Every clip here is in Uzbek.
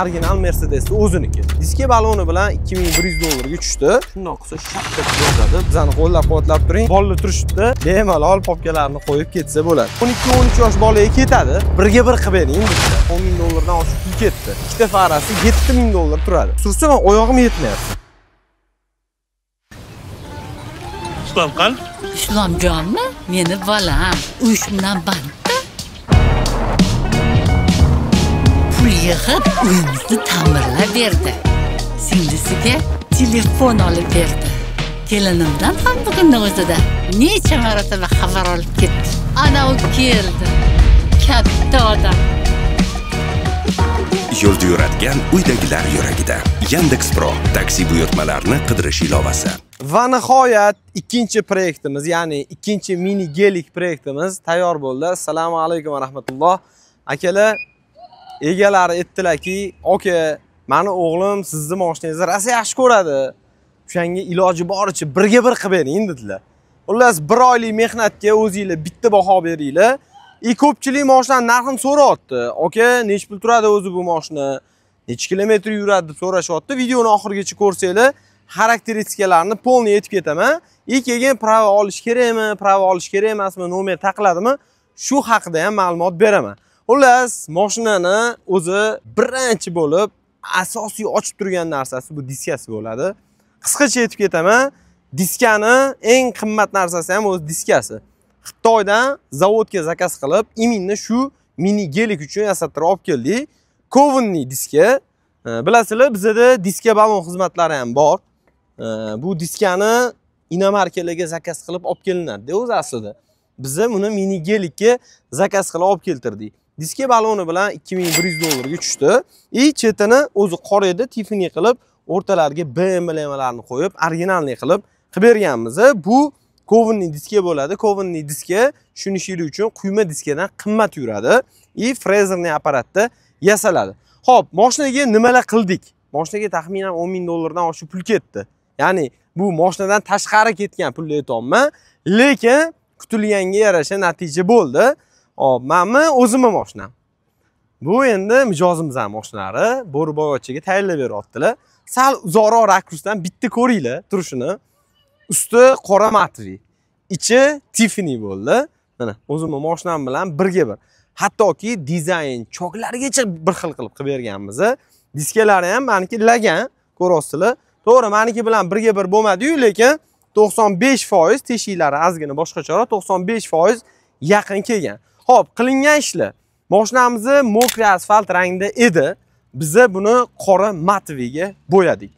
original Mercedes o'ziniki. Diska baloni bilan 2100 dollarga tushdi. Shundoq qilsa shapka yozadi. Bizani qo'llab-quvvatlab turing. Bolalar turishibdi. Bemalol popkalarni qo'yib ketsa bo'ladi. 12-13 yosh bolaga ketadi. Birga bir qilib bering debdi. 10 ming dollardan oshiq pul ketdi. Ikkita farasi 7000 dollar turadi. Sursa men oyog'im yetmayapti. Islom qani? Islomjonmi? Meni bolam. Uy bilan bandda. Pul yig'ib uyimizni ta'mirlab berdi. Singlisiga telefon olib berdi. Kelinimdan ham bugunning o'zida necha marotaba xabar olib ketdi. Ana u keldi. Katta odam. Yo'lda yuradigan uydagilar yuragida. Yandex Pro taksi buyurtmalarini qidirish ilovasi. Va nihoyat ikkinchi proyektimiz, ya'ni ikkinchi mini gelik proyektimiz tayyor bo'ldi. Assalomu alaykum va rahmatulloh. Akalar, egalari aytdilarki, "Aka, meni o'g'lim sizni mashinangizni rosa yaxshi ko'radi. O'shanga iloji boricha birga bir qilib bering" dedilar. Xullas, bir oylik mehnatga o'zingizlar bitta baho beringlar. Ko'pchilik mashinaning narxini so'rayapti. Aka, necha pul turadi o'zi bu mashina? Necha kilometr yuradi deb so'rashyapti. Videoni oxirigacha ko'rsanglar, xarakteristikalarni polni yetib ketaman. Keyin prava olish kerakmi, prava olish kerak emasmi, nomer taqiladimi? Shu haqida ham ma'lumot beraman. Xullas, mashinani o'zi birinchi bo'lib asosiy ochib turgan narsasi bu diskasi bo'ladi. Qisqacha yetib ketaman. Diskani eng qimmat narsasi ham o'zi diskasi. Xitoydan zavodga zakaz qilib, именно shu mini gelik uchun yasattirib olib keldik. Kovanli diska. Bilasizlar, bizda diska balon xizmatlari ham bor. Bu diskani inomarkalarga zakaz qilib olib kelinadi o'zi aslida. Biz buni mini gelikka zakaz qilib olib keltirdik. Diska baloni bilan 2100 dollarga tushdi. Chetini o'zi qora edi, Tiffany qilib, o'rtalariga B emblemalarni qo'yib, originalni qilib berganmiz. Bu kovanli diska bo'ladi. Kovanli diska tushunishingiz uchun quyma diskadan qimmat yuradi. Frezerli apparatda yasaladi. Xo'p, mashinaga nimalar qildik? Mashinaga taxminan 10 ming dollardan oshiq pul ketdi. Ya'ni bu mashinadan tashqari ketgan pulni aytyapman, lekin kutilganga yarasha natija bo'ldi. Xo'p, mana o'zimning mashinam. Bu endi mijozimizning mashinalari Bo'riboyevchaga tayyorlab beryaptilar. Sal uzoqroq rakursdan bitta ko'ringlar turishini. Usti qora matri, ichi Tiffany bo'ldi. Mana o'zimning mashinam bilan birga bir. Hattoki dizayn choklarigacha bir xil qilib qilib berganmiz. Diskalari ham meniki lagan, ko'rasizlar. To'g'ri, meniki bilan birga bir bo'lmadi-yu, lekin 95% teshiklari ozgina boshqacharoq, 95% yaqin kelgan. Xo'p, qilingan ishlar. Mashinamiz mokri asfalt rangda edi. Biz buni qora matviga bo'yadik.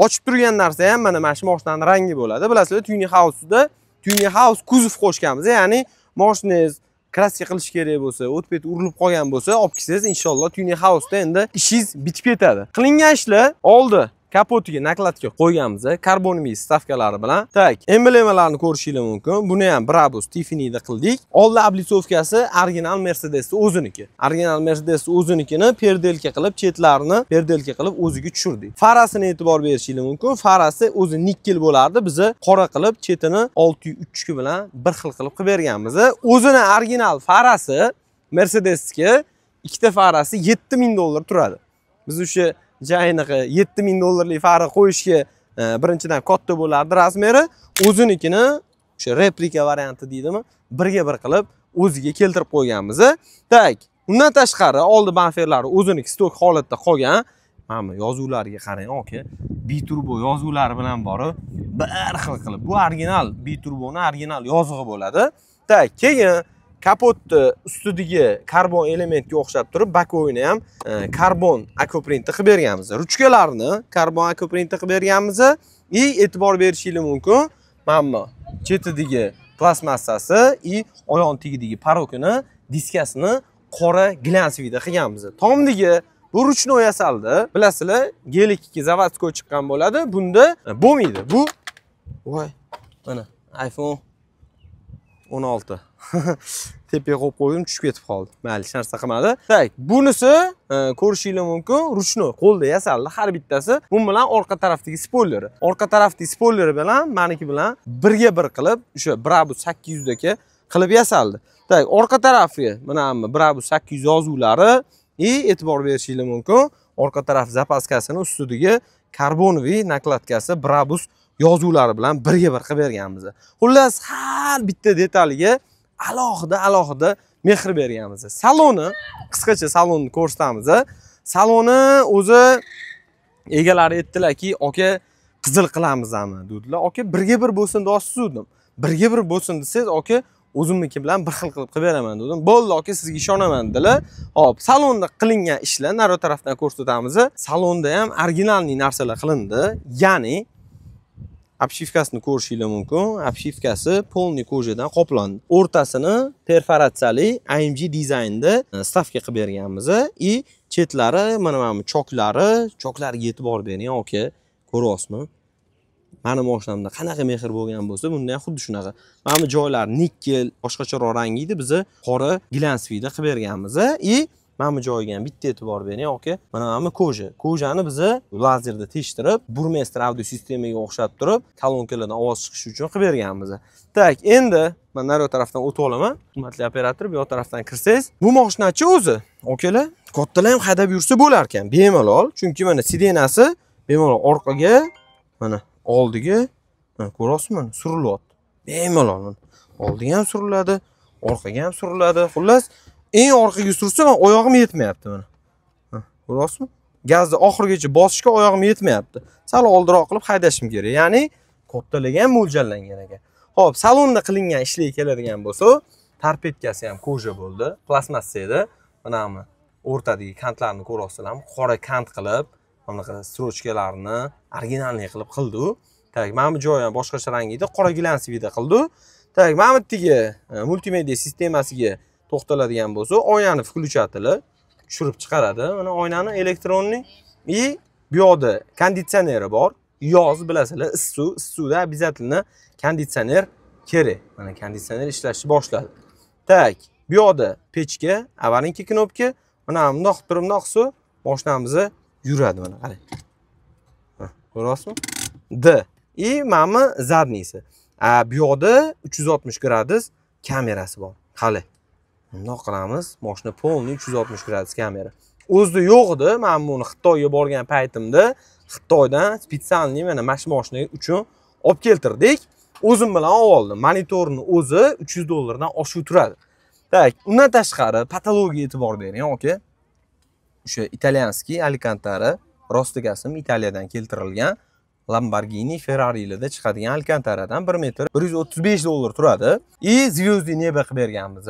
Ochib turgan narsa ham mana shu mashinaning rangi bo'ladi. Bilasizlar, Tuning House'da Tuning House kuzov qo'shganmiz. Ya'ni mashinangiz kraska qilish kerak bo'lsa, o't bet urilib qolgan bo'lsa, olib kelsangiz inshaalloh Tuning House'da endi ishingiz bitib ketadi. Qilingan ishlar oldi. Kapotiga nakladka qo'yganmiz, karbonli stavkalari bilan. Tak, emblemalarni ko'rishingiz mumkin. Buni ham Brabus Tiffany'da qildik. Oldi oblitsovkasi original Mercedes o'ziniki. Original Mercedes o'zinikini perdelka qilib, chetlarini perdelka qilib o'ziga tushirdik. Farasini e'tibor berishingiz mumkin. Farasi o'zi nikkel bo'lardi. Biz qora qilib chetini 6.3 bilan bir xil qilib qilib berganmiz. O'zini original farasi Mercedesga ikkita farasi 7000 dollar turadi. Biz o'sha jaynaqa 7000 dollarlik fara qo'yishga birinchidan katta bo'lardi razmeri, o'zinikini o'sha replika varianti deydimi, birga bir qilib o'ziga keltirib qo'yganmiz. Tak, undan tashqari oldi bamperlari o'ziniki stok holatda qolgan. Mana bu yozuvlarga qarang, aka, biturbo yozuvlari bilan borib bir xil qilib, bu original biturboni original yozug'i bo'ladi. Tak, keyin kapotni ustidagi karbon elementga o'xshab turib, bakovini ham karbon akoprinti qilib berganmiz. Ruchkalarni karbon akoprinti qilib berganmiz. E'tibor berishingiz mumkin, mana bu chetidagi plastmassasi oyoq tagidagi parokini, diskasini qora glansvida qilganmiz. Tomdagi bu ruchnoy yasaldi. Bilasizlar, Gelik 2 zavodskoy chiqqan bo'ladi. Bunda bo'lmaydi. Bu voy, mana iPhone 16. Tepaga qo'yib qo'ydim, tushib ketib qoldi. Mayli, hech narsa qilmadi. Tak, bunisi ko'rishingiz mumkin, ruchnoy qo'lda yasaldi har bittasi. Bu bilan orqa tarafdagi spoileri. Orqa tarafdagi spoileri bilan meniki bilan birga bir qilib, o'sha Brabus 800 dagi qilib yasaldi. Tak, orqa tarafiga mana bu Brabus 800 yozuvlari, e'tibor berishingiz mumkin. Orqa taraf запаска sini ustidagi карбоновый накладка si Brabus yozuvlari bilan birga bir qilib berganmiz. Xullas, har bitta detaliga alohida alohida mehr berganmiz. Saloni, qisqacha salonni ko'rsatamiz. Saloni o'zi egalari aytdilarki, aka qizil qilamizmi dedilar. Aka birga bir bo'lsin deyapsiz dedim. Birga bir bo'lsin desangiz, aka o'zimniki bilan bir xil qilib qilib beraman dedim. Bo'ldi aka, sizga ishonaman dedilar. Hop, salonda qilingan ishlar nari tarafdan ko'rsatamiz. Salonda ham оригинальный narsalar qilindi. Ya'ni обшивка sini ko'rishingiz mumkin. Обшивка si полный кожа dan qoplandi. O'rtasini perforatsiyali AMG dizaynda вставка qilib berganmiz. И chetlari, mana bu choklari, choklariga e'tibor bering aka, ko'ryapsizmi? Mani mashinamda qanaqa mehr bo'lgan bo'lsa, bunda ham xuddi shunaqa. Mana bu joylar nikkel, boshqacharoq rang edi, biz qora глянцевый da qilib berganmiz. И mana bu joyga ham bitta e'tibor bering aka. Mana bu кожа. Кожа ni biz lazerda tekshirib, Burmester audio sistemaga o'xshab turib, kolonkalardan ovoz chiqishi uchun qilib berganmiz. Так, endi men nari tarafdan o'tib olaman. Hurmatli operator, bu yoq tarafdan kirsangiz, bu mashinachi o'zi, akalar, kattalar ham haydab yursa bo'lar ekan, bemalol. Chunki mana сиденья si bemalol orqaga, mana oldiga, mana ko'rasizmi, surilyapti. Bemalol mana oldiga ham suriladi, orqaga ham suriladi. Xullas, eng orqaga sursa, men oyog'im yetmayapti mana. Ko'rasizmi? Gazni oxirigacha bosishga oyog'im yetmayapti. Sal oldinroq qilib haydashim kerak. Ya'ni kattalarga ham mo'ljallangan ekan. Xo'p, salonda qilingan ishlarga keladigan bo'lsa, торпедка si ham кожа bo'ldi, plastmassa edi. Mana bu o'rtadagi kantlarni ko'rasizlarmi? Qora kant qilib, bunaqa строчка larni оригинальный qilib qildi u. Так, mana bu joyi ham boshqacha rang edi, qora глянцевый da qildi. Так, mana bu yerdagi multimedia sistemasiga to'xtaladigan bo'lsa, oynani включатели tushirib chiqaradi. Mana oynani электронный. И bu yoqda konditsioneri bor. Yoz bilasizlar, issiq, issiqda обязательно konditsioner kerak. Mana konditsioner ishlashni boshladi. Так, bu yoqda pechka, аварийка кнопка. Mana bundoq qilib turib, bundoq qilsa, mashinamiz yuradi mana qarang. Ko'ryapsizmi? D. И mana bu задний si. Bu yoqda 360 gradus kamerasi bor. Qali. Bundoq qilamiz, mashina полный 360 gradus kamera. O'zida yo'q edi. Men buni Xitoyga borgan paytimda Xitoydan специальный mana shu mashina uchun olib keltirdik. O'zim bilan oldim. Monitorni o'zi $300 dan oshib turadi. Так, undan tashqari потолок ga e'tibor bering, aka. O'sha итальянский Alcantara, rostigasi Italiyadan keltirilgan Lamborghini, Ferrari'larda chiqadigan Alcantaradan 1 metr $135 turadi. И звездный небо qilib berganmiz.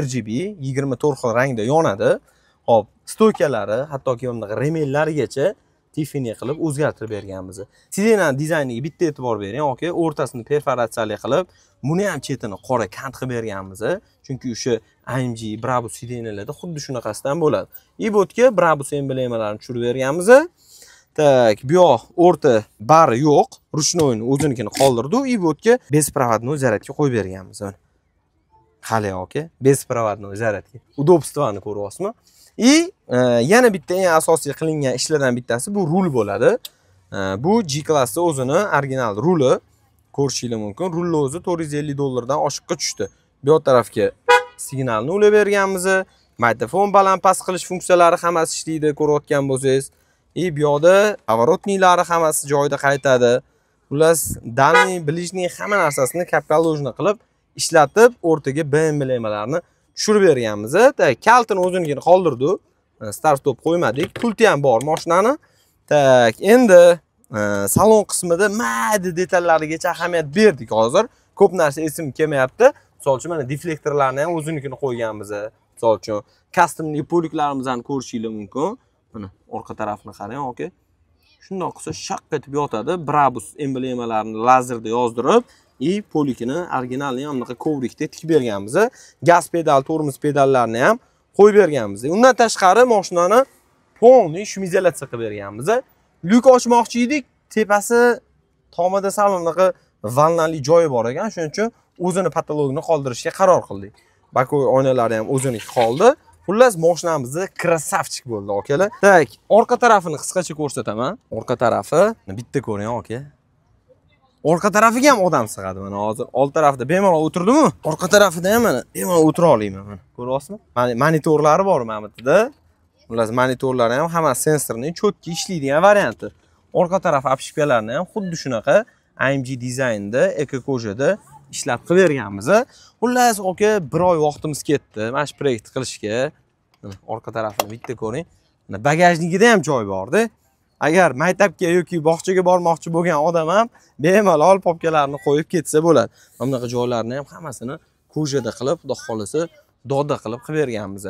RGB 24 xil rangda yonadi. Xo'p, стойка lari, hattoki bunaqa ремень larigacha Tiffany qilib o'zgartirib berganmiz. Сиденья dizayniga bitta e'tibor bering, aka, o'rtasini perforatsiyali qilib, buni ham chetini qora kant qilib berganmiz. Chunki o'sha AMG Brabus сиденья larda xuddi shunaqasidan bo'ladi. И bu yerga Brabus emblemalarini tushirib berganmiz. Так, bu yoq o'rta bari yo'q, ручной ni o'zinikini qoldirdi. И bu yerga беспроводной зарядка qo'yib berganmiz. Hali aka, беспроводной зарядка. Удобство ni ko'ryapsizmi? И yana bitta eng asosiy qilingan ishlardan bittasi bu rul bo'ladi. Bu G-klassda o'zini original ruli ko'rishingiz mumkin. Rulni o'zi $450 dan oshiqqa tushdi. Bu yoq tarafga signalni ulab berganmiz. Magnitofon baland past qilish funksiyalari hammasi ishlaydi, ko'rayotgan bo'lsangiz. И bu yoqda поворотник lari hammasi joyida qaytadi. Xullas, дальний, ближний hamma narsasini как положено qilib ishlatib, o'rtaga emblemalarni tushirib berganmiz. Так, kalitini o'zinikini qoldirdi. Start stop qo'ymadik. Pulti ham bor mashinani. Так, endi salon qismida mayda detallarigacha ahamiyat berdik hozir. Ko'p narsa esim kelmayapti. Misol uchun mana deflektorlarni ham o'zinikini qo'yganmiz. Misol uchun кастомный полик larimizni ko'rishingiz mumkin. Mana orqa tarafini qarang, aka. Shundoq qilsa shaq etib yotadi. Brabus emblemalarini lazerda yozdirib, и полик ini originalni ham bunaqa коврик da tikib berganmiz. Gaz pedal, tormoz pedallarini ham qo'yib berganmiz. Undan tashqari mashinani полный шумоизоляция qilib berganmiz. Lyuk ochmoqchi edik, tepasi tomida sal unaqa волна li joyi bor ekan, shuning uchun o'zini потолок ini qoldirishga qaror qildik. Боковой oynalari ham o'ziniki qoldi. Xullas, mashinamiz красавчик bo'ldi, akalar. Так, orqa tarafini qisqacha ko'rsataman. Orqa tarafi bitta ko'ring, aka. Orqa tarafiga ham odam sig'adi mana hozir. Old tarafida bemalol o'tirdimi? Orqa tarafida ham mana bemalol o'tira olaman mana. Ko'ryapsizmi? Mana monitorlari bor mana bu yerda. Xullas, monitorlari ham hammasi sensorli, чётко ishlaydigan varianti. Orqa taraf обшивка larini ham xuddi shunaqa AMG dizaynda, эко кожа da ishlab qilib berganmiz. Xullas, aka, bir oy vaqtimiz ketdi mana shu proyektni qilishga. Orqa tarafini bitta ko'ring. Mana багажник ida ham joy borda. Agar maktabga yoki bog'chaga bormoqchi bo'lgan odam ham bemalol papkalarni qo'yib ketsa bo'ladi. Mana bunaqa joylarni ham hammasini кожа da qilib, xudo xolasa, doda qilib qilib berganmiz.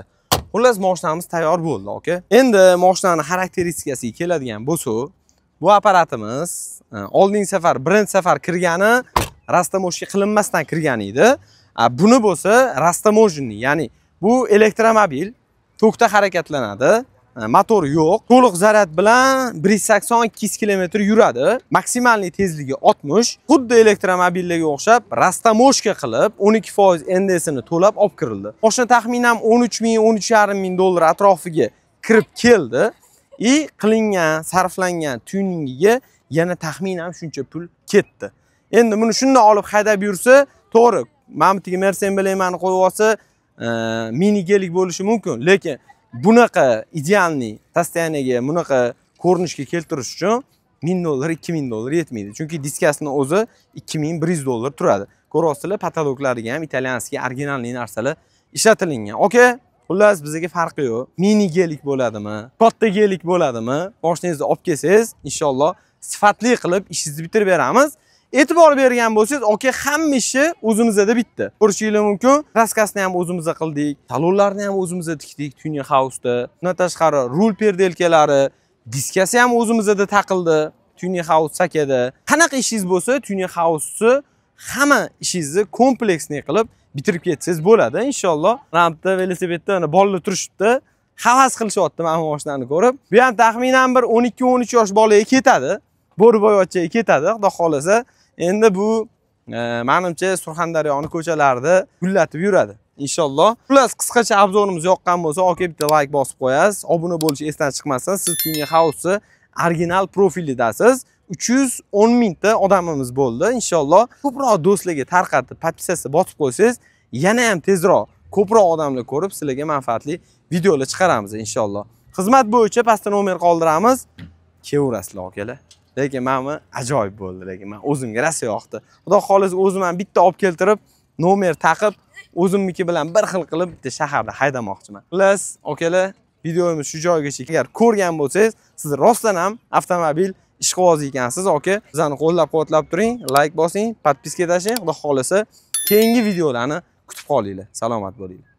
Xullas, mashinamiz tayyor bo'ldi, aka. Endi mashinani xarakteristikasiga keladigan bo'lsa, bu apparatimiz oldingi safar, birinchi safar kirgani растаможка qilinmasdan kirgan edi. Buni bo'lsa растаможенный, ya'ni bu elektromobil tokda harakatlanadi. Motor yo'q. To'liq zaryad bilan 180-200 km yuradi. Maksimalniy tezligi 60. Xuddi elektromobillarga o'xshab растаможка qilib 12% NDSini to'lab olib kirildi. Mashina taxminan 13 ming, 13,5 ming dollar atrofiga kirib keldi. И qilingan, sarflangan tuningiga yana taxminan shuncha pul ketdi. Endi buni shundan olib haydab yursa, to'g'ri, mana bu yerga Mercedes emblemani qo'yib olsa, mini gelik bo'lishi mumkin, lekin bunaqa идеальный состояние ga, bunaqa ko'rinishga keltirish uchun 1000 dollar, 2000 dollar yetmaydi. Chunki diskasini o'zi 2100 dollar turadi. Ko'ryapsizlar, потолок lariga ham итальянский оригинальный narsalar ishlatilingan. Aka, xullas bizga farqi yo'q. Mini gelik bo'ladimi, katta gelik bo'ladimi? Mashinangizni olib kelsangiz, inshaalloh sifatli qilib ishingizni bitirib beramiz. E'tibor bergan bo'lsangiz, aka, hamma ishi o'zimizda bitdi. Ko'rishingiz mumkin, краска sini ham o'zimizda qildik, talonlarni ham o'zimizda tikdik Tuning House'da. Undan tashqari rul перделка lari, diskasi ham o'zimizda taqildi Tuning House sakada. Qanaqa ishingiz bo'lsa, Tuning House'ni hamma ishingizni kompleksli qilib bitirib ketsangiz bo'ladi inshaalloh. Rampda, velosipedda mana bolalar turishibdi, havas qilishyapti mana bu mashinani ko'rib. Bu ham taxminan bir 12-13 yosh bolaga ketadi. Bo'riboyvachchaga ketadi, xudo xolasa. Endi bu menimcha Surxondaryoni ko'chalarida gullatib yuradi inshaalloh. Xullas, qisqacha обзор imiz yoqqan bo'lsa, aka bitta like bosib qo'yasiz, obuna bo'lish esdan chiqmasin. Siz Tuning House'ni original profilidasiz. 310 mingta odamimiz bo'ldi inshaalloh. Ko'proq do'stlarga tarqatib, podpisatsiya bosib qo'ysangiz, yana ham tezroq ko'proq odamlar ko'rib, sizlarga manfaatli videolar chiqaramiz inshaalloh. Xizmat bo'yicha pastda nomer qoldiramiz. Kelaverasizlar akalar. Lekin mana bu ajoyib bo'ldi, lekin men o'zimga rosa yoqdi. Xudo xolasa o'zim ham bitta olib keltirib, nomer taqib, o'zimniki bilan bir xil qilib bitta shaharda haydamoqchiman. Xullas, akalar, videomiz shu joygacha agar ko'rgan bo'lsangiz, siz rostdan ham avtomobil ishqibozi ekansiz, aka. Bizani qo'llab-quvvatlab turing, like bosing, podpiska tashlang. Xudo xolasa keyingi videolarni kutib qolinglar. Salomat bo'linglar.